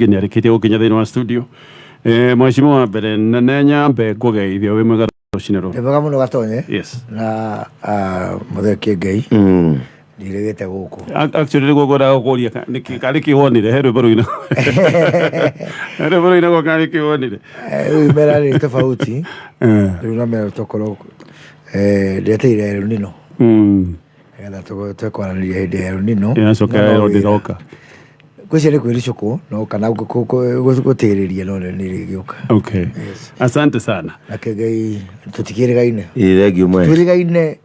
Nĩ arĩkĩtie gũkinya thĩinĩ wa studio. Mheshimiwa, wa mbere nene nyambe ngũgeithia wĩ mwega rũcinĩ rũrũ. Nĩ mwega mũno, Gatonye. Yes. Na mũthee Kĩengei ndirĩgĩte gũkũ. Actually nĩguo ngwendaga gũkũria nĩkĩ karĩ kĩ wonire he rwĩmbo rũina, he rwĩmbo rũinagwo karĩ kĩ wonire. Rĩu imera rĩ tofauti. Rĩu no mera tokorwo ndeteire El Nino nĩgetha twekwaranĩria hĩndĩ ya El Nino. Ĩracoka No ĩro wĩra. ndĩroka. Ngwĩciria nĩ kwĩricũkwo no kana gũtĩrĩria no nĩ rĩgĩũka. Okay. Yes. Asante sana. Na Kĩengei tũtikĩrĩgaine. Ĩ, thengiũ mwene. Twĩrĩgaine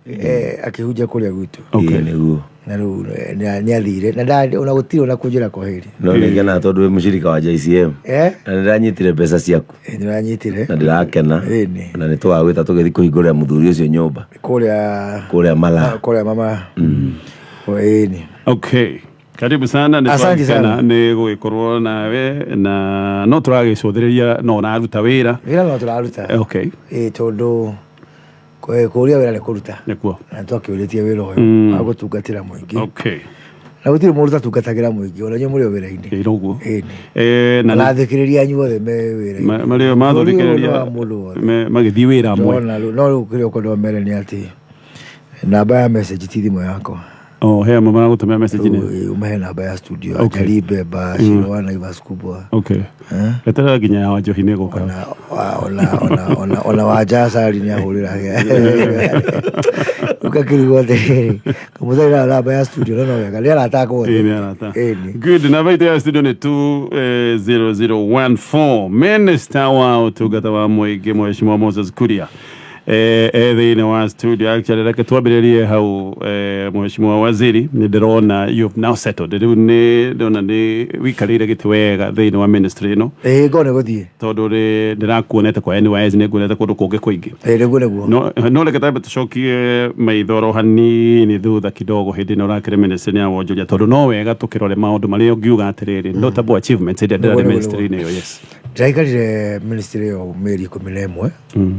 akĩhunjia kũrĩa gwitũ. Ĩ, nĩguo. Na rĩu nĩ athire na ona gũtirĩ ona kũnjĩra kwaheri. No nĩ ngenaga tondũ wĩ mũcirika wa JCM. Eh? Na nĩ ndĩranyitire mbeca ciaku. Nĩ ũranyitire. Na ndĩrakena. Ĩni. Na nĩ tũgagwĩta tũgĩthiĩ kũhingũrĩra mũthuri ũcio nyũmba. Kũrĩa Kũrĩa Malaa. Kũrĩa mama. Ĩni. Okay. Karibu sana, nĩ Asante twagĩkena sana. nĩ gũgĩkorwo nawe na no tũragĩcũthĩrĩria no ũraruta wĩra. Wĩra no tũraruta. Okay. Ĩ, tondũ kũũria wĩra nĩ kũruta. Nĩkuo. Na twakĩũrĩtie wĩra ũyũ wa gũtungatĩra mũingĩ. Na gũtirĩ mũndũ ũtatungatagĩra mũingĩ, ona inyuĩ mũrĩ o wĩra-inĩ. Ĩ, noguo. Ĩni. Na Na athikĩrĩria anyu othe me wĩra-inĩ. Marĩa Bũrũri ũyũ mathũthikĩrĩria nĩ wa mũndũ wothe. Magĩthiĩ wĩra amwe. Ndona rĩu, no rĩu kĩrĩa ũkwenda ũmere nĩ atĩ namba ya message ti thimũ yakwa. Oh, he amwe maragũtũmĩra message nĩ. Rĩu, ũmahe namba ya studio. Okay. Ajali Beba, Shirwa, Naivas Kubwa. Okay. Eterera nginya ya Wanjohi nĩ ĩgũka. Ona wanja Sari nĩ ahũrĩra ũgakĩrigwo atĩrĩrĩ, kamũthai na namba ya studio no wega nĩ arata akwa othe. Ĩĩ, nĩ arata. Ĩni. Good, namba itũ ya studio nĩ 20014. Minister wa ũtungata wa mũingĩ, Mheshimiwa Moses Kuria, e thĩinĩ wa studio. Actually reke twambĩrĩrie hau, Mheshimiwa Waziri, nĩ ndĩrona you've now settled. Rĩu nĩ ndĩrona nĩ wikarĩire gĩtĩ wega thĩinĩ wa ministry ĩno. Ĩĩ, ngoo nĩ gũthiĩ. Tondũ rĩ ndĩrakuonete kwa NYS, nĩ nguonete kũndũ kũngĩ kũingĩ. Ĩĩ, nĩguo. No reke tambe tũcokie maitho hanini thutha kidogo hĩndĩ ĩno ũrakĩrĩ ministry ya wonjoria, tondũ no wega tũkĩrore maũndũ marĩa ũngiuga atĩrĩrĩ, notable achievements ĩrĩa ndĩrarĩ ministry-inĩ ĩyo, yes. Ndĩraikarire ministry ĩyo mĩeri 11,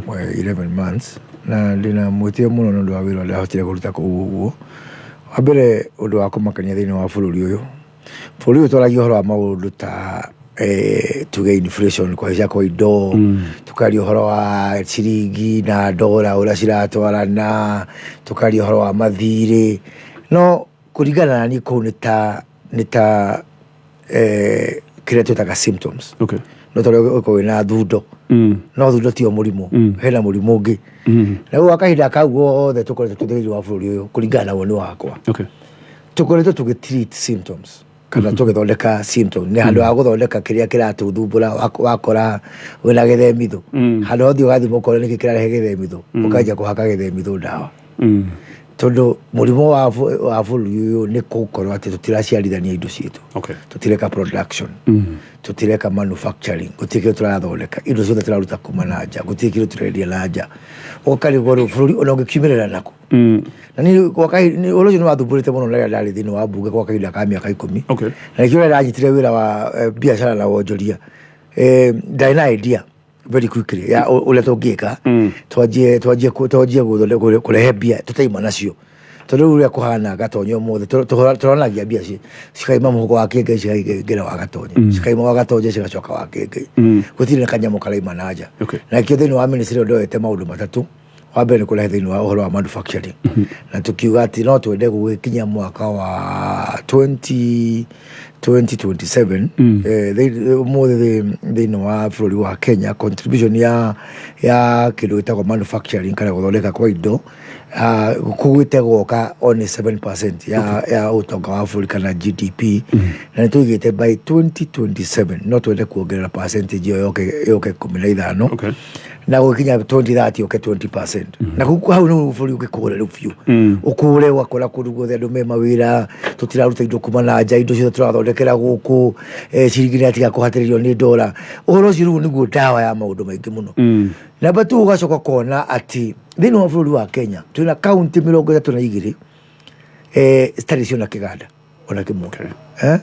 11 months, na ndĩna mwĩtĩo mũno nĩ ũndũ wa wĩra ũrĩa ndahotire kũruta kũu. Ũguo wa mbere, ũndũ wa kũmakania thĩinĩ wa bũrũri ũyũ, bũrũri ũyũ twaragia ũhoro wa maũndũ ta tuge inflation, kũhaica kwa indo, tukaria ũhoro wa ciringi na ndora ũrĩa ciratwarana, tukaria ũhoro wa mathirĩ, no kũringana na niĩ kũu nĩ ta kĩrĩa twĩtaga symptoms. No tondũ ũkorwo wĩna thundo, no thundo tiyo mũrimũ, hena mũrimũ ũngĩ. Na rĩu wa kahinda kau gothe tũkoretwo twĩ thĩinĩ wa bũrũri ũyũ, kũringana na woni wakwa, tũkoretwo tũgĩ treat symptoms kana tũgĩthondeka symptoms nĩ handũ ha gũthondeka kĩrĩa kĩratũthumbũra. Wakora wĩna gĩthemithũ, handũ ha ũthiĩ ũgathima ũkore nĩkĩ kĩrarehe gĩthemithũ, ũkanjia kũhaka gĩthemithũ ndawa, tondũ mũrimũ wa bũrũri ũyũ nĩ gũkorwo atĩ tũtiraciarithania indo citũ. Tũtireka production, tũtireka manufacturing, gũtirĩ kĩndũ tũrathondeka, indo ciothe tũraruta kuma na nja, gũtirĩ kĩndũ tũrendia na nja. Ũkarigwo rĩu bũrũri ona ũngĩkiumĩrĩra nako. Na niĩ ũhoro ũcio nĩ wathumbũrĩte mũno na rĩrĩa ndarĩ thĩinĩ wa mbunge kwa kahinda ka mĩaka 10. Na nĩkĩo rĩrĩa ndanyitire wĩra wa biacara na wonjoria, ndarĩ na idea very quickly ya ũrĩa tũngĩka twanjie kũrehe mbia tũtaima nacio, tondũ rĩu ũrĩa kũhana, Gatonye, ũmũthĩ tũronagia mbia cikaima mũhuko wa Kĩengei cikaingĩra wa Gatonye, cikaima wa Gatonye cigacoka wa Kĩengei, gũtirĩ na kanyamũ karaima na nja. Na kĩo thĩinĩ wa ministry ĩyo ndoete maũndũ matatũ. Wa mbere nĩ kũrehe thĩinĩ wa ũhoro wa manufacturing, na tũkiuga atĩ no twende gũgĩkinya mwaka wa 20 2027, ũmũthĩ thĩinĩ wa bũrũri wa Kenya contribution ya kĩndũ gĩtagwo manufacturing kana gũthondeka kwa indo kũgwĩte gwoka only 7% ya ũtonga wa bũrũri kana GDP, na nĩ tũigĩte by 2027 no twende kuongerera percentage ĩyo yũke 15, na gũkinya 2030 yũke 20%. Na kũu hau nĩ bũrũri ũngĩkũra rĩu biũ, ũkũre ũgakora kũndũ guothe andũ me mawĩra, tũtiraruta indo kuma na nja, indo ciothe tũrathondekera gũkũ, ciringi nĩ yatiga kũhatĩrĩrio nĩ ndora. Ũhoro ũcio rĩu nĩguo ndawa ya maũndũ maingĩ mũno. Namba tu, ũgacoka kona atĩ thĩinĩ wa bũrũri wa Kenya twĩna kaunti 32 citarĩ ciona kĩganda ona kĩmwe. Eh?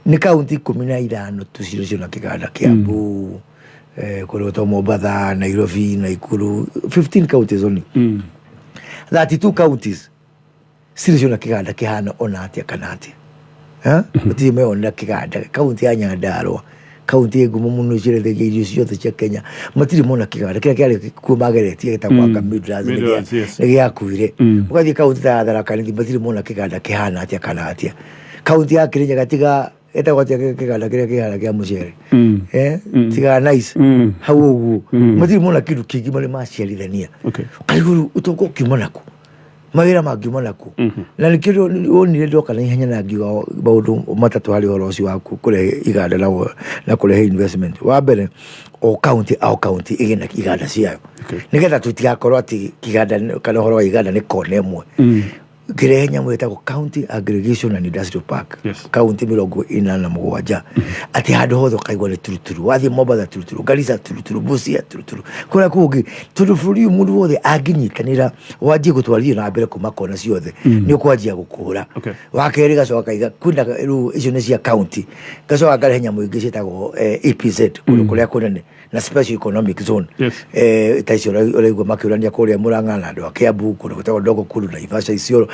Nĩ kaunti 15 tu cirĩ ciona kĩganda: Kiambu, kũrĩa gwĩtwo Mombatha, Nairobi, Naikuru, 15 counties only. 32 counties cirĩ ciona kĩganda kĩhana ona atĩa kana atĩa. Gũtirĩ meyonera kĩganda. Kaunti ya Nyandarua, kaunti ĩ ngumo mũno cirethegia irio ciothe cia Kenya, matirĩ mona kĩganda kĩrĩa kĩarĩ kuo mageretie gĩtagwo anga Midlands. Midlands, yes. Nĩ gĩakuire. Ũgathiĩ kaunti ta ya Tharaka Nithi, matirĩ mona kĩganda kĩhana atĩa kana atĩa. Kaunti ya Kirinyaga, tiga ĩtagwo atĩa kĩganda kĩrĩa kĩhana kĩa mũcere, tiga nice hau ũguo, matirĩ mona kĩndũ kĩngĩ marĩ maciarithania. Karigũ rĩu ũtonga ũkiuma naku, mawĩra mangiuma naku? Na nĩkĩo wonire ndoka na ihenya na ngiuga maũndũ matatũ harĩ ũhoro ũcio wa kũrehe iganda na kũrehe investment. Wa mbere, o county o county ĩgĩe na iganda ciayo, nĩgetha tũtigakorwo atĩ kĩganda kana ũhoro wa iganda nĩ kona ĩmwe. Ngĩrehe nyamũ ĩtagwo County Aggregation and Industrial Park, kaunti 47, atĩ handũ hothe ũkaigua nĩ turuturu. Wathiĩ Mombatha turuturu, Garissa turuturu, Busia turuturu, kũrĩa kũngĩ, tondũ bũrũri ũyũ mũndũ wothe angĩnyitanĩra wanjie gũtwarithio na mbere kuma kona ciothe, nĩ ũkwanjia gũkũra. Wa kerĩ, gacoka kaiga kwĩna rĩu icio nĩ cia county, gacoka ngarehe nyamũ ingĩ ciĩtagwo EPZ kũndũ kũrĩa kũnene na special economic zone. Ta icio ũraigua makĩũrania kũrĩa Murang'a na andũ a Kiambu, kũndũ gwĩtagwo Ndogo kũndũ Naivasha, Isiolo,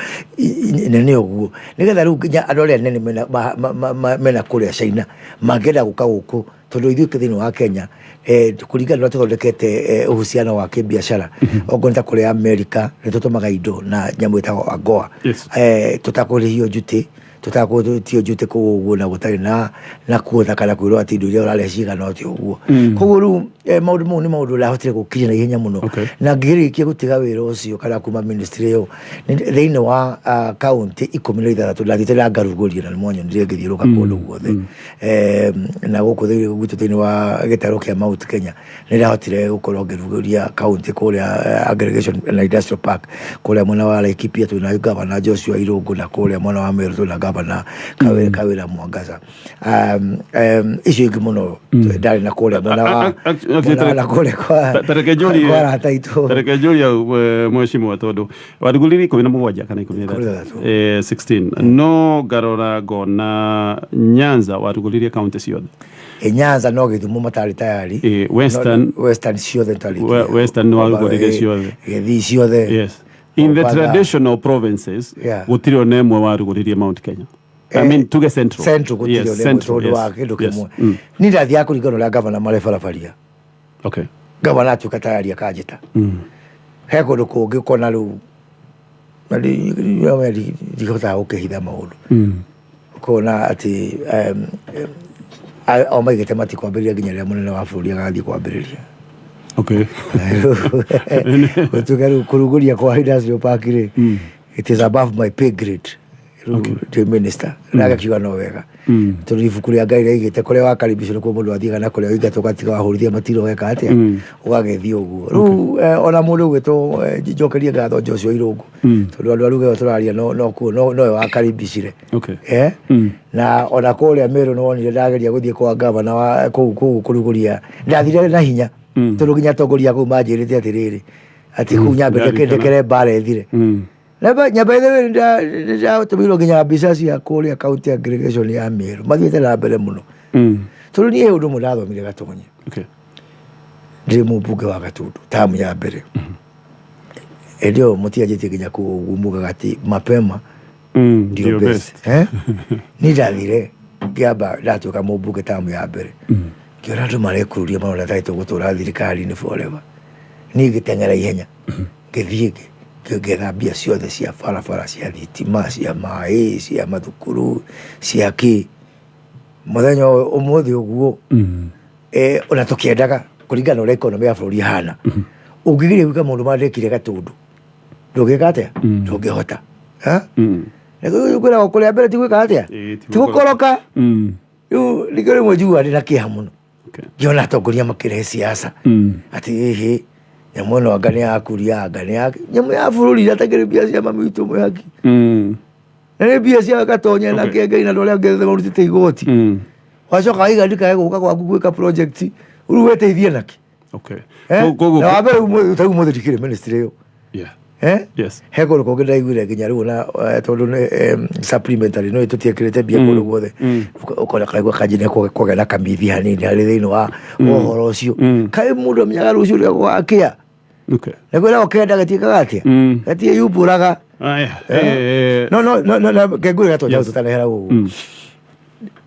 nene ũguo, nĩgetha rĩu nginya andũ arĩa anene mena, mena kũrĩa China mangĩenda gũka gũkũ, tondũ ithuĩ thĩinĩ wa Kenya, kũringana na ũrĩa tũthondekete uhusiano wa kĩbiacara, okorwo nĩ ta kũrĩa America nĩ tũtũmaga indo na nyamũ ĩtagwo AGOA, tũtakũrĩhio njuti, tũtakũtio njuti kũu ũguo, na gũtarĩ na kuota kana kwĩrwo atĩ indo iria ũrarehe cigana ũtĩ ũguo. Koguo rĩu maũndũ mau nĩ maũndũ ndahotire gũkinya na ihenya mũno. Na ngĩrĩkia gũtiga wĩra ũcio kana kuma ministry ĩyo, thĩinĩ wa kaunti 16 ndathiĩte na ngarugũria, na nĩmwanyonire ngĩthiũrũka kũndũ guothe. Na gũkũ thĩinĩ gwitũ, thĩinĩ wa gĩtarũ kĩa Mount Kenya, nĩ ndahotire gũkorwo ngĩrugũria kaunti kũrĩa aggregation na industrial park kũrĩa mwena wa Laikipia twĩna Gavana Joshua Irũngũ, na kũrĩa mwena wa Meru twĩna Gavana Kawĩra Mwangaza. Icio ingĩ mũno ndarĩ na kũrĩa mwena wa mwena wa na kũrĩa kwa Tareke njũrie kwa arata aitũ. Tareke njũrie mheshimiwa, tondũ warugũririe 17 kana 16? 16. 16, no ngarora ngona Nyanza warugũririe kaunti ciothe. Nyanza no Gĩthumo matarĩ tayari. Western. No, Western ciothe twarĩkia. Western nĩ warugũririe ciothe. Gĩthii ciothe. Yes, in the Mombasa. traditional provinces, gũtirĩ ona ĩmwe warugũririe Mount Kenya, I mean, tuge Central. Central gũtirĩ ona ĩmwe, Central, tondũ wa kĩndũ kĩmwe, niĩ ndathiaga kũringana na ũrĩa gavana marebarabaria. Gavana atuĩka tayari akanjĩta. He kũndũ kũngĩ ũkona rĩu na ndihotaga gũkĩhitha maũndũ, ũkona atĩ o maigĩte matikwambĩrĩria nginya rĩrĩa mũnene wa bũrũri agathiĩ kwambĩrĩria. Gũtuĩka rĩu kũrugũria kwa industrial park rĩ, it is above my pay grade. Rĩu ndĩ minister, nagakiuga no wega, tondũ ibuku rĩa Ngai rĩaigĩte kũrĩa wakaribicwo nĩkuo mũndũ athiaga, na kũrĩa ũingatwo ũgatiga wahũrithia matiro weka atĩa, ũgagĩthiĩ ũguo. Rĩu ona mũndũ ũgwĩtwo njokerie ngatho Joshua Irũngũ, tondũ andũ a ruga ĩyo tũraria no kuo nowe wakaribicire. Na ona kũrĩa Meru nĩ wonire ndageria gũthiĩ kwa gavana wa kũu kũrugũria, ndathire na hinya, tondũ nginya atongoria kũu manjĩrĩte atĩrĩrĩ, atĩ kũu nyambe Ndarikana. ndekere mbara ĩthire. Nyamba ĩthire, ndatũmĩirwo nginya mbica cia kũrĩa county aggregation ya Meru mathiĩte na mbere mũno, tondũ niĩ ũndũ ũmwe ndathomire Gatonye, ndĩ mũmbunge wa Gatundu tamu ya mbere, hĩndĩ ĩyo mũtianjĩtie nginya kũu ũguo mugaga atĩ mapema ndio ndio best. Best. Niĩ ndathire ngĩamba ndatuĩka mũmbunge tamu ya mbere, ngĩona andũ marekururia marona tarĩ tũgũtũra thirikari-inĩ forever. Niĩ ngĩteng'era ihenya, ngĩthiĩ ngĩetha mbia ciothe cia barabara, cia thitima, cia maĩ, cia mathukuru, cia kĩ. Mũthenya ũyũ ũmũthĩ ũguo, ona tũkĩendaga kũringana na ũrĩa economy ya bũrũri ĩhana, ũngĩgeria gwĩka maũndũ marĩa ndekire Gatũndũ, ndũngĩka atĩa, ndũngĩhota. Kwĩragwo kũrĩa mbere ti gwĩka atĩa, Ĩĩ, ti ti gũkoroka. Rĩu nĩkĩo rĩmwe njiguaga ndĩna kĩeha mũno ngĩona atongoria makĩrehe siasa, atĩ ĩhĩ nyamũ ĩno anga nĩ yakuria, anga nĩ ya nyamũ ya bũrũri atakĩrĩ mbia cia mami witũ mwĩhaki, na nĩ mbia cia Gatonye na Kĩengei na andũ arĩa angĩ othe marutĩte igoti. Wacoka waiga ndikae gũka gwaku gwĩka project, rĩu weteithie nakĩ? Koguo Na wa mbere ta ũmũthĩ ndikĩrĩ ministry ĩyo. Yes. He kũndũ kũngĩ ndaiguire nginya rĩu na tondũ nĩ supplementary no tũtiĩkĩrĩte mbia kũndũ guothe, ũkona kaigua kanjinia kũgĩa na kamithi hanini harĩ thĩinĩ wa ũhoro ũcio. Kaĩ mũndũ amenyaga rũciũ ũrĩa gũgakĩa? Na kwĩragwo kenda gĩtiĩkaga atĩa, gatiĩyumbũraga. Aya. No no no no, kengũrĩ Gatonya, tũtanehera ũguo.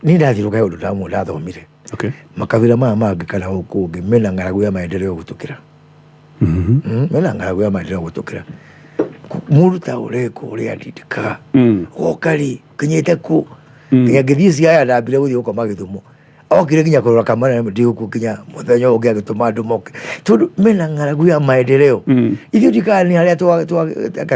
Niĩ ndathiũrũka ũndũ ndamwe ndathomire. Makabira maya mangĩ kana gũkũ ũngĩ mena ng'aragu ya maendeleo gũtũkĩra. Mena ng'aragu ya maendeleo gũtũkĩra. Mũndũ ta ũreka ũrĩa ndindĩkaga. Woka rĩ, kinyĩte kũ? Nginya ngĩthiĩ Siaya ndambire gũthiĩ gũkoma Gĩthumo. Okire nginya kũrora kamana ndigũkũ nginya mũthenya ũngĩ agĩtũma andũ moke. Tondũ mena ng'aragu ya maendeleo. Ithuĩ ndikaga nĩ harĩa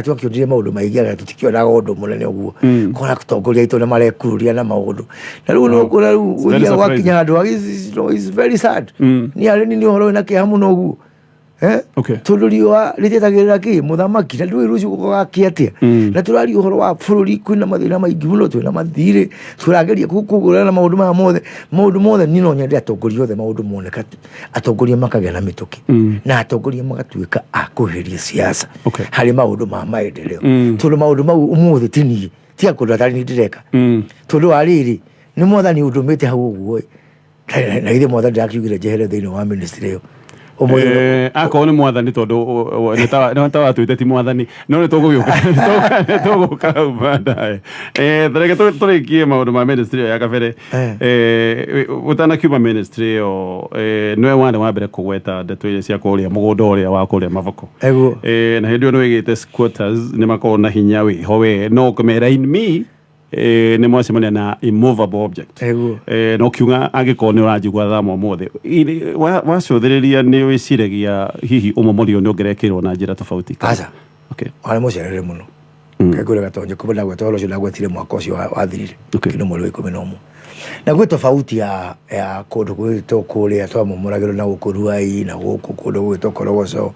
twakĩonire maũndũ maingĩ aga tũtikĩonaga ũndũ mũnene ũguo. Kona atongoria aitũ nĩ marekururia na maũndũ. Na rĩu no kũra rĩu It's very gũthiaga gwakinya surprising. handũ it's very sad. Nĩ harĩ nĩ ũhoro wĩna kĩeha mũno ũguo. Tondũ riũa rĩtetagĩrĩra kĩ mũthamaki na ndũĩ rũciũ gũgakĩa atĩa. Na tũraria ũhoro wa bũrũri kwĩna mathĩna maingĩ mũno, twĩna mathirĩ, tũrageria kũgũrana na maũndũ maya mothe. Maũndũ mothe niĩ no nyende atongoria othe maũndũ moneka, atongoria makagĩa na mĩtũkĩ. Na atongoria magatuĩka a kweheria siasa harĩ maũndũ ma maendeleo. Tondũ maũndũ mau ũmũthĩ ti niĩ, ti akũndũ atarĩ niĩ ndĩreka. Tondũ wa rĩrĩ, nĩ mwathani ũndũmĩte hau ũguo ĩ. Na githĩ mwathani ndakiugire njehere thĩinĩ wa ministry ĩyo. Ũmũthĩ Akorwo nĩ mwathani tondũ nĩ ta watuĩte ti mwathani, no nĩ tũgũgĩũka, nĩ tũgũka hau baadaye. Tareke tũrĩkie maũndũ ma ministry ĩyo ya kabere. Ũtanakiuma ministry ĩyo, nĩwe warĩ wa mbere kũgweta ndeto iria cia kũrĩa mũgũnda ũrĩa wa kũrĩa Mavoko. Na hĩndĩ ĩyo nĩ wĩgĩte squatters nĩ makoragwo na hinya wĩho we, no ũkĩmera in me, nĩ mwacemania na immovable object. Na ũkiuga angĩkorwo nĩ ũranjigua thaa ũmũthĩ, wacũthĩrĩria nĩ wĩciragia hihi ũmomori ũyũ nĩ ũngĩrekĩrwo na njĩra tofauti? Aca. Warĩ mũcerere mũno. Kengũre gatonye kuma ndagweta ũhoro ũcio ndagwetire mwaka ũcio wathirire. Kĩndũ mweri wa 11. Na gwĩ tofauti ya kũndũ gwĩtwo kũrĩa twamomoragĩrwo na gũkũ Ruai na gũkũ kũndũ gwĩtwo Korogoco,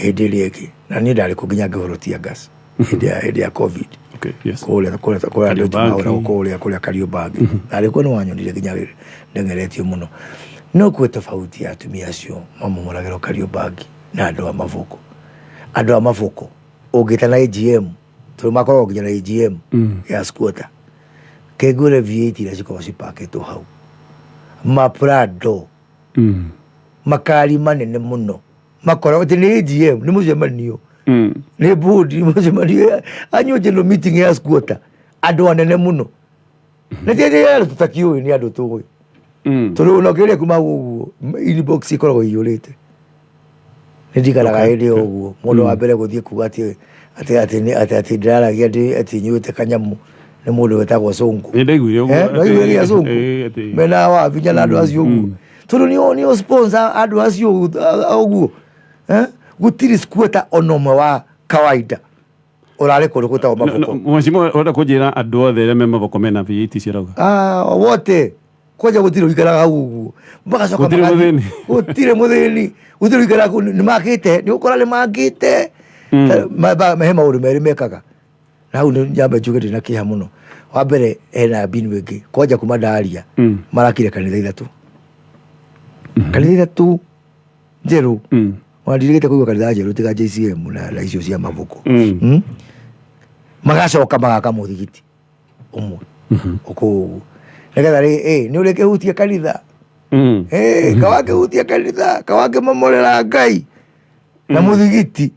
hĩndĩ ĩrĩa ĩngĩ. Na niĩ ndarĩ kũ nginya ngĩhũrwo tear gas hĩndĩ ya COVID. Okay, yes. Kũrĩa, kũrĩa, kũrĩa andũ Kariobangi. mahũragwo kũrĩa, kũrĩa Kariobangi. Na rĩu nĩ wanyonire nginya ndeng'eretio mũno. No kwĩ tofauti ya atumia acio mamomoragĩrwo Kariobangi na andũ a Mavoko. Andũ a Mavoko ũngĩta na AGM, tondũ makoragwo nginya na AGM ya squatter. Kengũre V8 iria cikoragwo cipakĩtwo hau. Maprado. Makari manene mũno. Makoragwo atĩ nĩ AGM, nĩ mũcemanio. Nĩ board, nĩ mũcemanio. Annual general meeting ya squatter. Andũ anene mũno. Na ti atĩ andũ tũtakĩũĩ, nĩ andũ tũĩ. Tondũ ona ũkĩrĩa kuma ũguo, inbox ĩkoragwo ĩiyũrĩte. Nĩ ndirikanaga hĩndĩ ĩyo ũguo, mũndũ wa mbere gũthiĩ kuga atĩ ndĩraragia atĩ nyuĩte kanyamũ nĩ mũndũ wĩtagwo Sonko. Nĩ ndaiguire ũguo. No iguire nginya Sonko. Atĩ Mena Wavinya na andũ acio ũguo. Tondũ nĩo sponsor andũ acio ũguo. Gũtirĩ squatter ona ũmwe wa kawaida ũrarĩ kũndũ gwĩtagwo Mavoko. Mheshimiwa, ũrenda kũnjĩra andũ othe arĩa me Mavoko mena V8 icio ũrauga? Wote. Kwanja gũtirĩ ũikaraga hau ũguo. Magacoka Gũtirĩ magathiĩ. mũthĩni. Gũtirĩ mũthĩni. Gũtirĩ ũikaraga kũu. Nĩ makĩte, nĩ ũkora nĩ makĩte. He maũndũ merĩ mekaga. Na hau nĩ nyambe njuge ndĩna kĩeha mũno. Wa mbere hena mbinu ĩngĩ. Kwanja kuma ndaria, marakire kanitha ithatũ. Kanitha ithatũ njerũ. Wandirigĩte kũigua kanitha njerũ tiga JCM na icio cia Mavoko. Magacoka magaka mũthigiti ũmwe. Ũkũũ ũguo. Nĩgetha rĩ, nĩ ũrĩkĩhutia kanitha. Kawakĩhutia kanitha, kawakĩmomorera Ngai na mũthigiti.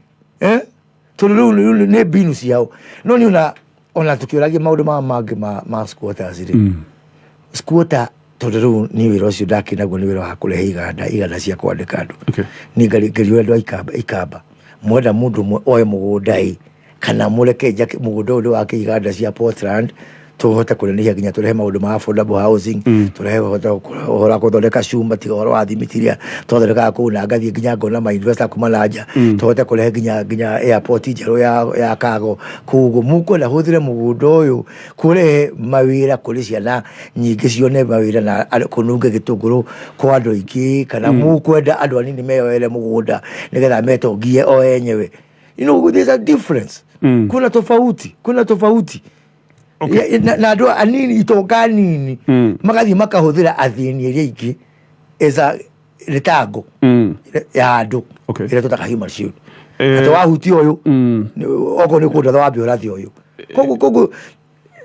Tondũ rĩu nĩ mbinu ciao. No nĩ ona tũkĩũragia maũndũ maya mangĩ ma squatters rĩ. Squatter tondũ rĩu niĩ wĩra ũcio ndakĩ naguo nĩ wĩra wa kũrehe iganda cia kwandĩka andũ. Niĩ ngerio andũ a ikamba. Mwenda mũndũ ũmwe oe mũgũnda ĩ, kana mũreke njake mũgũnda ũyũ wake iganda cia Portland, tũhote kũnenehia nginya tũrehe maũndũ ma affordable housing, tũrehe ũhoro wa gũthondeka cuma, tiga ũhoro wa thimiti iria twathondekaga kũu, na ngathiĩ nginya ngona ma investor kuma na nja, tũhote kũrehe nginya airport njerũ ya cargo kũu ũguo. Mũkwenda hũthĩre mũgũnda ũyũ kũrehe mawĩra kũrĩ ciana nyingĩ cione mawĩra na kũnunge gĩtũngũrũ kwa andũ aingĩ, kana mũkwenda andũ anini meyoere mũgũnda nĩgetha metongie o enyewe. You know, there's a difference. Kuna tofauti, kuna tofauti. Na andũ anini, itonga nini, magathiĩ makahũthĩra athĩni arĩa aingĩ as a rĩtango ya andũ ĩrĩa tũtaga human shield. Atĩ wahutia ũyũ, okorwo nĩ kũndatha wambe ũrathe ũyũ. Koguo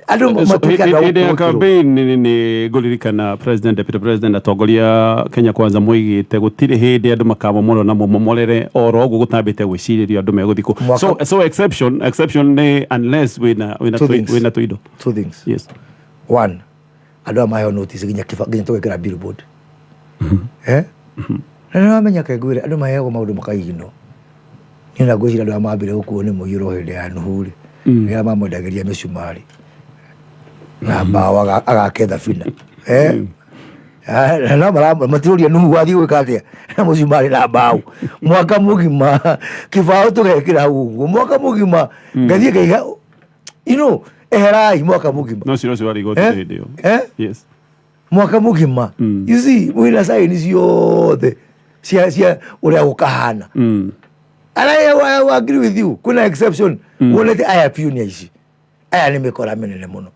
andũ matuĩke andũ a Hĩndĩ ya gũkũrũkĩrwo. campaign nĩ ngũririkana president, deputy president atongoria Kenya Kwanza moigĩte gũtirĩ hĩndĩ andũ makamomorwo na momorere oro ũguo gũtambĩte gwĩcirĩrio andũ megũthiĩ kũ. Mwaka So exception nĩ unless Two things. wĩna tũindo. Two things. Yes. One, andũ aya maheo notice nginya nginya tũgekĩra billboard. Eh? Na nĩ wamenya kengwĩre andũ maheagwo maũndũ makaigino. Niĩ na ngwĩciria andũ aya mambire gũkuo nĩ mũiyũro hĩndĩ ya Nuhu rĩ, rĩrĩa mamwendagĩria mĩcumarĩ na mbaũ agake thabina. Eh? Ah, na no matirũria Nuhu wathiĩ gwĩka atĩa na mũcumarĩ na mbaũ mwaka mũgima, kĩbaũ tũgekĩra hau ũguo mwaka mũgima, ngathiĩ ngaiga eherai mwaka mũgima. No cira ũcio warĩ igoti Eh? hĩndĩ ĩyo. Eh? Yes. Mwaka mũgima. You see, mwĩna sign ciothe cia ũrĩa gũkahana. And I agree with you, kwĩna exception wonete aya biũ nĩ aici, aya nĩ mĩkora mĩnene mũno.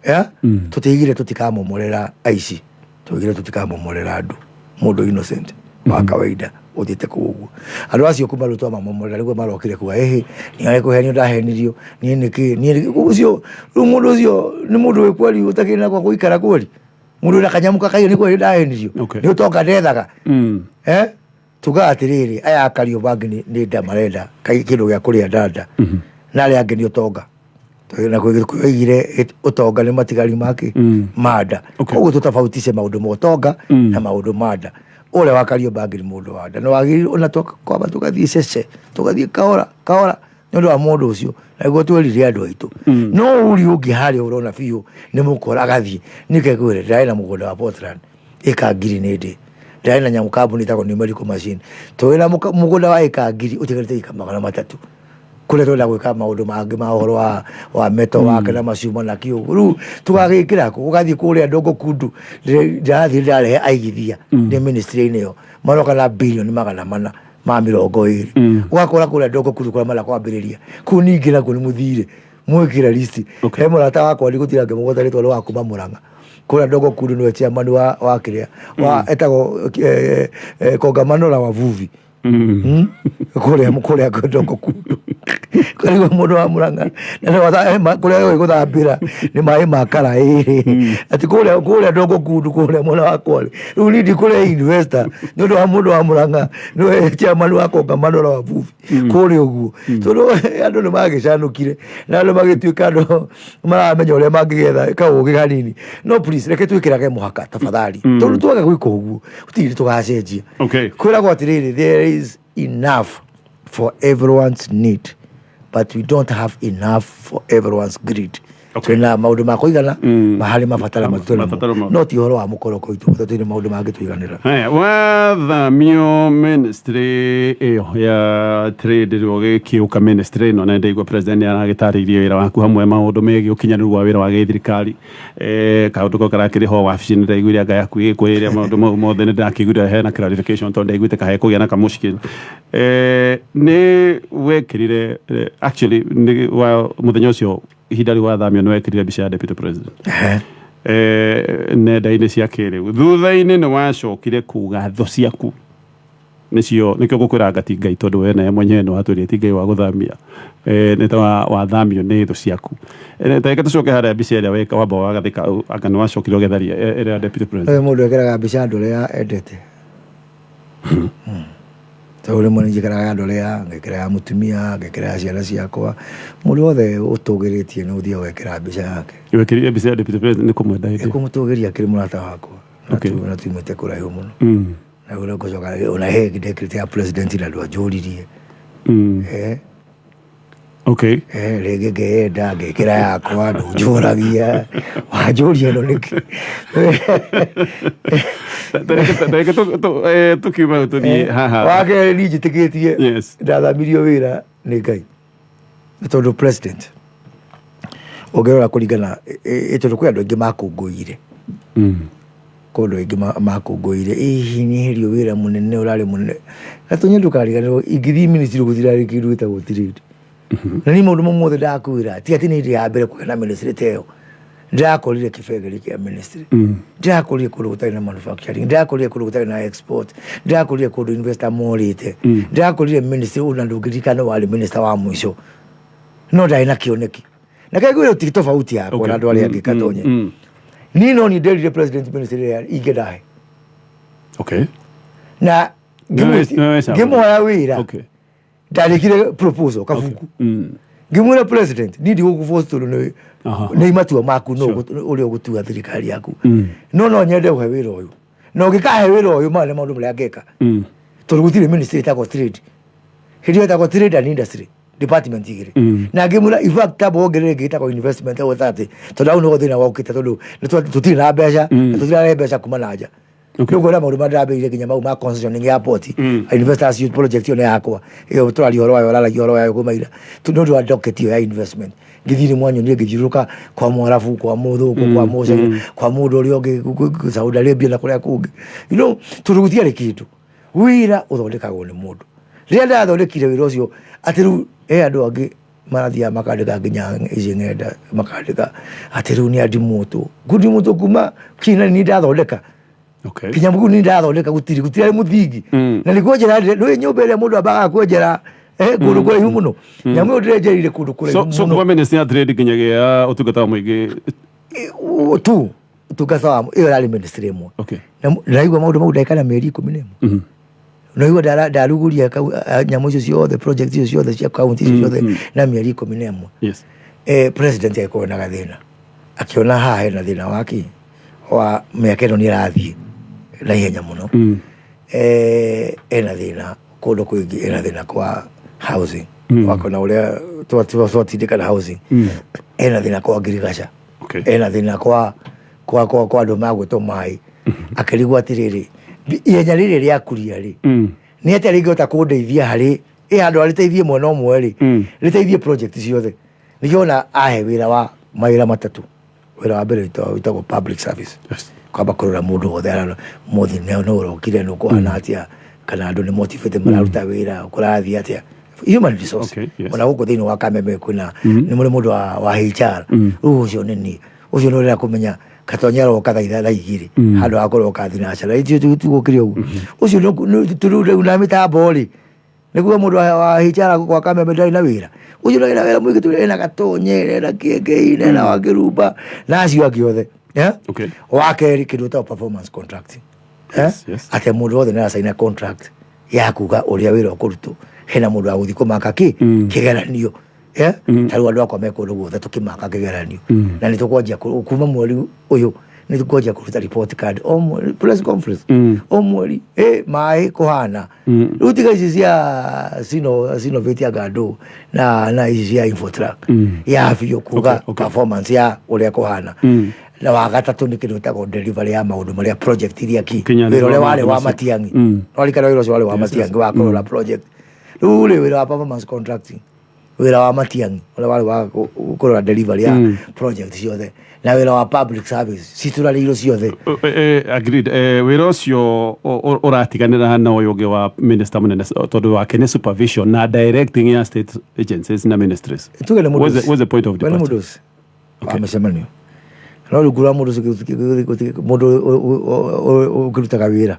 Yeah? Tũtigire tũtikamomorera aici, tũtigire tũtikamomorera andũ, mũndũ innocent wa kawaida ũthiĩte kũu ũguo. Andũ acio kuma rĩu twamamomorera nĩguo marokire kuga ĩhĩ niĩ arĩ kũhenio ndahenirio niĩ nĩkĩ niĩ nĩkĩ. Ũcio rĩu mũndũ ũcio nĩ mũndũ wĩ kweri ũtakĩrĩ na gwa gũikara kweri, mũndũ wĩna kanyamũ kakaiywo nĩ kweri ndahenirio. Nĩ ũtonga ndethaga. Eh? Tugaga atĩrĩrĩ, aya a Kariobangi nĩ nda marenda kĩndũ gĩa kũrĩa ndanda, na arĩa angĩ nĩ ũtonga. Na kwĩigire ũtonga nĩ matigari make ma nda. Koguo tũtabautice maũndũ ma ũtonga na maũndũ ma nda. Ũrĩa wa Kariobangi nĩ mũndũ wa nda. Na wagĩrĩirwo ona kwamba tũgathiĩ cece, tũgathiĩ kahora kahora nĩ ũndũ wa mũndũ ũcio, na nĩguo twerire andũ aitũ. No ũrĩa ũngĩ harĩa ũrona biũ nĩ mũkora agathiĩ. Nĩkĩ ngwĩre, ndĩrarĩ na mũgũnda wa Portland ĩka 1000 nĩ ndĩ. Ndĩrarĩ na nyamũ kambuni ĩtagwo numerical machine. Tũrĩ na mũgũnda wa ĩka 1000 ũtigarĩte ĩka 300. Kũrĩa tũrenda gwĩka maũndũ mangĩ ma ũhoro wa metal wake na macuma na kĩũ. Rĩu tũgagĩkĩra kũ? Ũgathiĩ kũrĩa Ndongo Kundu, ndĩrathiĩ ndĩrarehe aigithia nĩ ministry-inĩ ĩyo. Maroka na birioni 420. Ũgakora kũrĩa Ndongo Kundu kũrĩa marenda kwambĩrĩria. Kũu ningĩ nakuo nĩ mũthire mwĩkĩra list. He mũrata wakwa ndigũtira ngĩmũgweta rĩtwa nĩ wa kuma Murang'a. Kũrĩa Ndongo Kundu nĩwe chairman wa kĩrĩa wa etagwo kongamano la wavuvi. Kũrĩa Ndongo Kundu. Kũrĩa mũndũ wa Murang'a na nĩ kũrĩa ũĩ gũthambĩra nĩ maĩ ma karaĩ. Atĩ kũrĩa Ndongo Kundu kũrĩa mwena wa Kwale. Rĩu niĩ ndikũrĩa investor nĩ ũndũ wa mũndũ wa Murang'a nĩwe chairman wa kongamano la wavuvi. Kũrĩa ũguo. Tondũ andũ nĩ magĩcanũkire na andũ magĩtuĩka andũ maramenya ũrĩa mangĩgetha kaũgĩ hanini. No please reke twĩkĩrage mũhaka tafadhali. Tondũ twaga gwĩka ũguo gũtirĩ tũgacenjia. Kwĩragwo atĩrĩrĩ, there is enough for everyone's need but we don't have enough for everyone's greed. Twĩna maũndũ ma kũigana harĩ mabataro maitũ Mabataro namo. No ti ũhoro wa mũkoroko witũ, tondũ twĩna maũndũ mangĩ tũiganĩra. Haya, wathamio ministry ĩyo ya trade rĩu ũgĩkĩũka ministry ĩno, na ndaigua president nĩ aragĩtarĩirie wĩra waku hamwe maũndũ megiĩ ũkinyanĩru wa wĩra wa gĩthirikari. Kaũndũ kau karakĩrĩ ho wabici, nĩ ndaiguire anga yaku ĩgĩkwĩrĩra maũndũ mau mothe, nĩ ndakĩiguire hena clarification tondũ ndaiguĩte kahe kũgĩa na kamũcikĩro. Nĩ wekĩrire, actually nĩ wa mũthenya ũcio ihinda rĩu wathamio nĩ wekĩrire mbica ya deputy president nenda-inĩ cia kĩrĩu. Thutha-inĩ nĩ wacokire kuga thũ ciaku nĩcio, nĩkĩo ngũkwĩra anga ti Ngai, tondũ we nawe mwenyewe nĩ watwĩrire ti Ngai wa gũthamia, nĩ ta wathamio nĩ thũ ciaku. Ta reke tũcoke harĩa mbica ĩrĩa weka wamba wagathĩka, anga nĩ wacokire ũgĩtharia ĩrĩa ya deputy president. Mũndũ ekĩraga mbica andũ arĩa endete. Tondũ rĩmwe nĩ njĩkĩraga ya andũ arĩa, ngekĩra ya mũtumia, ngekĩra ya ciana ciakwa. Mũndũ wothe ũtũgĩrĩtie nĩ ũthiaga ũgekĩra mbica yake. Wekĩrire mbica ya deputy president nĩ kũmwenda hĩndĩ ĩyo? Kũmũtũgĩria akĩrĩ mũrata wakwa. Na tumĩte kũraihu mũno. Na rĩu ngũcoka ona he ndekĩrĩte ya president na ndwanjũririe. Rĩngĩ ngeyenda ngekĩra yakwa, ndũnjũragia. Wanjũria ĩno nĩkĩ? Tareke tũkiuma tũthiĩ haha. Wa kerĩ niĩ njĩtĩkĩtie ndathamirio wĩra nĩ Ngai. Nĩ tondũ president ũngĩrora kũringana, tondũ kwĩ andũ aingĩ makũngũĩire. Kwĩ andũ aingĩ makũngũĩire, hihi nĩeherio wĩra mũnene ũrarĩ mũnene. Gatonye ndũkariganĩrwo ingĩthiĩ ministry gũtirarĩ kĩndũ gĩtagwo trade. Na niĩ maũndũ mau mothe ndakwĩra ti atĩ nĩ hĩndĩ ya mbere kũgĩa na ministry ta ĩyo. Ndĩrakorire kĩbengeri kĩa ministry. Ndĩrakorire kũndũ gũtarĩ na manufacturing, ndĩrakorire kũndũ gũtarĩ na export, ndĩrakorire kũndũ investor morĩte, ndĩrakorire ministry ona ndũngĩririkana warĩ minister wa mũico, no ndarĩ na kĩoneki. Na kaigua ti tofauti yakwa na andũ arĩa angĩ Gatonye. Niĩ no niĩ nderire president ministry ĩrĩa ingĩndahe. Na No, no, ngĩmũhoya wĩra. Ndarĩkire proposal kabuku. Ngĩmwĩra president, niĩ ndigũkũ tondũ nĩ nĩ matua maku no ũrĩa ũgũtua thirikari yaku, no nyende ũhe wĩra ũyũ, na ũngĩkahe wĩra ũyũ, maya nĩ maũndũ marĩa ngeka, tondũ gũtirĩ ministry ĩtagwo trade hĩndĩ ĩyo, ĩtagwo trade and industry department igĩrĩ. Na ngĩmwĩra, in fact, tamba wongerere ĩngĩ ĩtagwo investment authority, tondũ hau nĩho thĩna wokĩte, tondũ tũtirĩ na mbeca na tũtirarehe mbeca kuma na nja. Nĩ ũkuona maũndũ marĩa ndĩrambĩrĩirie, nginya mau ma concessioning ya port, investors youth project ĩyo nĩ yakwa, ĩyo tũraria ũhoro wayo, ũraragia ũhoro wayo kuma ira. Nĩ ũndũ wa docket ĩyo ya investment, ngĩthiĩ nĩ mwanyonire ngĩthiũrũrũka kwa Mwarabu, kwa Mũthũngũ, kwa Mũcaina, kwa mũndũ ũrĩa ũngĩ Saudi Arabia na kũrĩa kũngĩ, tondũ gũtiarĩ kĩndũ. Wĩra ũthondekagwo nĩ mũndũ. Rĩrĩa ndathondekire wĩra ũcio, atĩ rĩu he andũ angĩ marathiaga makandĩka nginya ici ng'enda, makandĩka atĩ rĩu nĩ andimũtwo, ngũndimũtwo kuma kina ni ndathondeka kinya mũguu ni ndathondeka, gũtirĩ gũtirĩ mũthingi. Na nĩ kwenjera nĩ nyũmba ĩrĩa mũndũ ambaga kwenjera kũndũ kũraihu mũno. Nyamũ ĩyo ndĩrenjereire kũndũ kũraihu So mũno. Kuma ministry ya trade nginyagia ũtungata wa mũingĩ. Tu ũtungata wa ĩyo ĩrarĩ ministry ĩmwe. Na ndaigua maũndũ mau ndagĩka na mĩeri 11. Naigua ndaruguria nyamũ icio ciothe, project icio ciothe cia kaunti icio ciothe na mĩeri 11. President agĩkorwo na gathĩna, akĩona haha hena thĩna waki wa mĩaka ĩno nĩ ĩrathiĩ na ihenya mũno. Ena thĩna kũndũ kũingĩ, ena thĩna kwa housing. Wakona ũrĩa twatindĩka na housing. Ena thĩna kwa ngirigaca. Ena thĩna kwa andũ magwĩtwo maĩ. Akĩrigwo atĩrĩrĩ, ihenya rĩrĩ rĩa kuria rĩ, nĩ atĩa rĩngĩhota kũndeithia harĩ ĩ handũ arĩteithie mwena ũmwe rĩ, rĩteithie project ciothe. Nĩkĩo ona ahe wĩra wa mawĩra matatũ. Wĩra wa mbere wĩtagwo public service, kwamba kũrora mũndũ wothe arona mũthi nĩ ũrokire, nĩ ũkũhana atĩa, kana andũ nĩ motivate mararuta wĩra, kũrathiĩ atĩa, human resource. Ona gũkũ thĩinĩ wa Kameme kwĩna nĩ mũrĩ mũndũ wa HR. Rĩu ũcio nĩ niĩ, ũcio nĩ ũrenda kũmenya Gatonya aroka thaa 2 handũ ha kũroka thinacara tugũkĩrĩ ũguo. Ũcio rĩu rĩu na mĩtambo rĩ, nĩguo mũndũ wa HR gwa Kameme ndarĩ na wĩra. Ũcio ndarĩ na wĩra mũingĩ tondũ ena Gatonye, ena Kĩengei, ena Wakĩrumba na acio angĩ othe. Yeah? Wa kerĩ, kĩndũ gĩtagwo performance contracting. Eh? Atĩ mũndũ wothe nĩ aracaina contract ya kuga ũrĩa wĩra ũkũrutwo, hena mũndũ wa gũthiĩ kũmaka kĩ kĩgeranio. Eh? Ta rĩu andũ akwa me kũndũ guothe tũkĩmaka kĩgeranio, na nĩ tũkwanjia kuma mweri ũyũ, nĩ tũkwanjia kũruta report card o mweri, press conference o mweri, maĩ kũhana. Rĩu tiga ici cia Sinovate ya Gandũ na ici cia Infotrack ya biũ kuga performance ya ũrĩa kũhana. Na wa gatatũ nĩ kĩndũ gĩtagwo delivery ya maũndũ marĩa project iria ki Kinyanĩrwo wĩra ũrĩa wa warĩ maũndũ wa macio. Matiang'i. Warikana wĩra ũcio warĩ wa Matiang'i wa kũrora project. Rĩu rĩ, wĩra wa performance contracting, wĩra wa Matiang'i ũrĩa warĩ wa kũrora delivery ya project ciothe, na wĩra wa public service citũrarĩirwo ciothe. Agreed. Wĩra ũcio ũratiganĩra na ũyũ ũngĩ wa minister mũnene, tondũ wake nĩ supervision na directing ya state agencies na ministries. Tuge nĩ mũndũ What's the point of We nĩ departure? mũndũ ũcio wa mĩcemanio, no rungu rwa mũndũ ũcio mũndũ ũkĩrutaga wĩra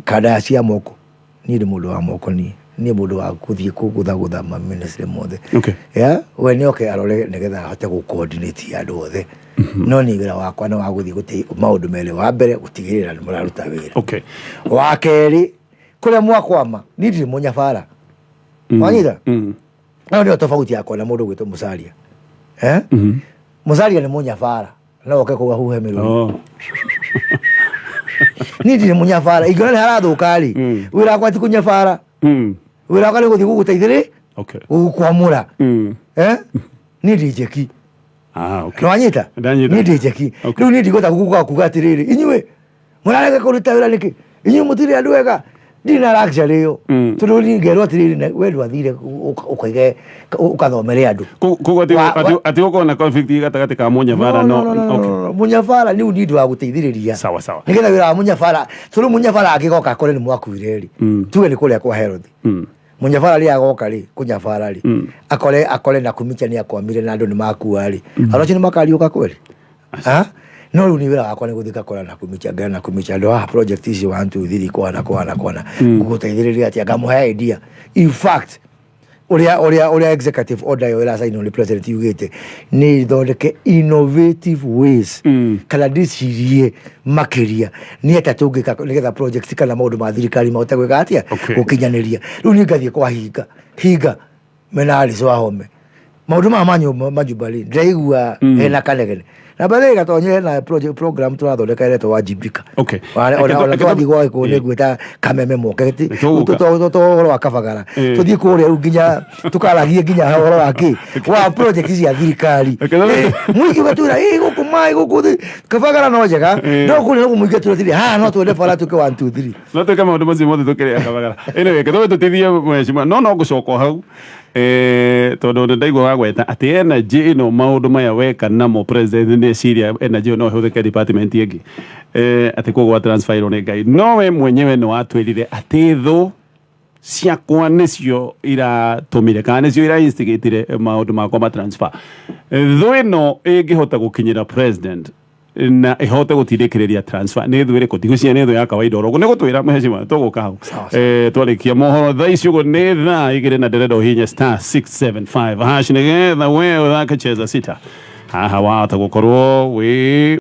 kanda cia moko. Niĩ ndĩ mũndũ wa moko, niĩ mũndũ wa gũthiĩ kũgũthagũtha maministry mothe. Yeah, we nĩ oke arore nĩgetha ahote gũ coordinate andũ othe, no niĩ wĩra wakwa nĩ wa gũthiĩ gũte maũndũ merĩ. Wa mbere, gũtigĩrĩra nĩ mũraruta wĩra. Wa kerĩ, kũrĩa mwakwama, niĩ ndirĩ mũnyabara, wanyita? No nĩyo tofauti yakwa na mũndũ ũgwĩtwo Musalia, eh? Musalia nĩ mũnyabara, no oke kũu ahuhe mĩrũri. Niĩ ndirĩ mũnyabara. Ingĩona nĩ harathũka rĩ, wĩra wakwa ti kũnyabara. Wĩra wakwa nĩ gũthiĩ gũgũteithĩrĩ, gũgũkwamũra. Eh? Niĩ ndĩ njeki. Nĩwanyita? Ndanyita. Niĩ ndĩ njeki. Rĩu niĩ ndigũta gũka kuga atĩrĩrĩ, inyuĩ mũrarega kũruta wĩra nĩkĩ, inyuĩ mũtirĩ andũ ega. Ndirĩ na luxury ĩyo, tondũ niĩ ngerwo atĩrĩrĩ, we ndwathire ũkaige ũkathomere andũ. Koguo atĩ gũkorwo na conflict gatagatĩ ka mũnyabara? No, no, no, no, no, no. Mũnyabara nĩ ũndũ wa gũteithĩrĩria Sawa sawa. Nĩgetha wĩra wa mũnyabara, tondũ mũnyabara angĩgoka akore nĩ mwakuire rĩ, tuge nĩ kũrĩa kwa Herod, mũnyabara rĩ agoka rĩ kũnyabara rĩ, akore na kumicha nĩ akwamire na andũ nĩ makua rĩ, andũ acio nĩ makariũka kweli? Ah? No rĩu nĩ wĩra wakwa nĩ gũthiĩ ngakora na kumicha, ngera na kumicha andũ haha, project ici 1 2 3 kwana kwana kwana, ngũgũteithĩrĩria atĩa, ngamũhe idea. In fact, ũrĩa executive order ĩyo ĩracainwo nĩ president yugĩte nĩ ithondeke innovative ways, kana ndĩcirie makĩria nĩ atĩa tũngĩka nĩgetha project kana maũndũ ma thirikari mahote gwĩka atĩa, gũkinyanĩria. Rĩu niĩ ngathiĩ kwa hinga hinga mena Alice Wahome. Maũndũ maya ma nyũmba ma Jubilee ndĩraigua hena kanegene na bathĩ gatonye hena project program tũrathondeka ĩretwo Wajibika. Ona twathiĩ gwa Gĩkũyũ nĩ ngwĩta kameme moke Tũgũka. ũhoro wa kabagara. Tũthiĩ kũrĩa rĩu nginya tũkaragie nginya ũhoro wa kĩ wa project cia thirikari. Mũingĩ ũgatwĩra ĩ gũkũ maĩ gũkũ kabagara no njega, no kũrĩa no mũingĩ atwĩra atĩrĩ haha no twende bara tuke 1 2 3. No twĩke maũndũ macio mothe tũkĩrĩa kabagara. Anyway, kĩtũmi tũtithie mheshimiwa no ngũcoka o hau, tondũ nĩ ndaigua wagweta atĩ energy ĩno, maũndũ maya weka namo president nĩ eciria energy ĩyo no ĩhũthĩke department ĩngĩ, atĩ koguo wa transferirwo nĩ Ngai, no we mwenyewe nĩ watwĩrire atĩ thũ ciakwa nĩcio iratũmire kana nĩcio ira instigatire maũndũ makwa ma transfer. Thũ ĩno ĩngĩhota gũkinyĩra president na ĩhote gũtindĩkĩrĩria transfer nĩ thũ ĩrĩkũ? Ndigũciria nĩ thũ ya kawaida oro ũguo. Nĩ gũtwĩra mheshimiwa tũgũka hau. Sawa, sawa. Twarĩkia mohoro thaa ici ũguo nĩ thaa 2 na ndĩrenda ũhinye *675# nĩgetha we ũthake cheza sita haha wahota gũkorwo wĩ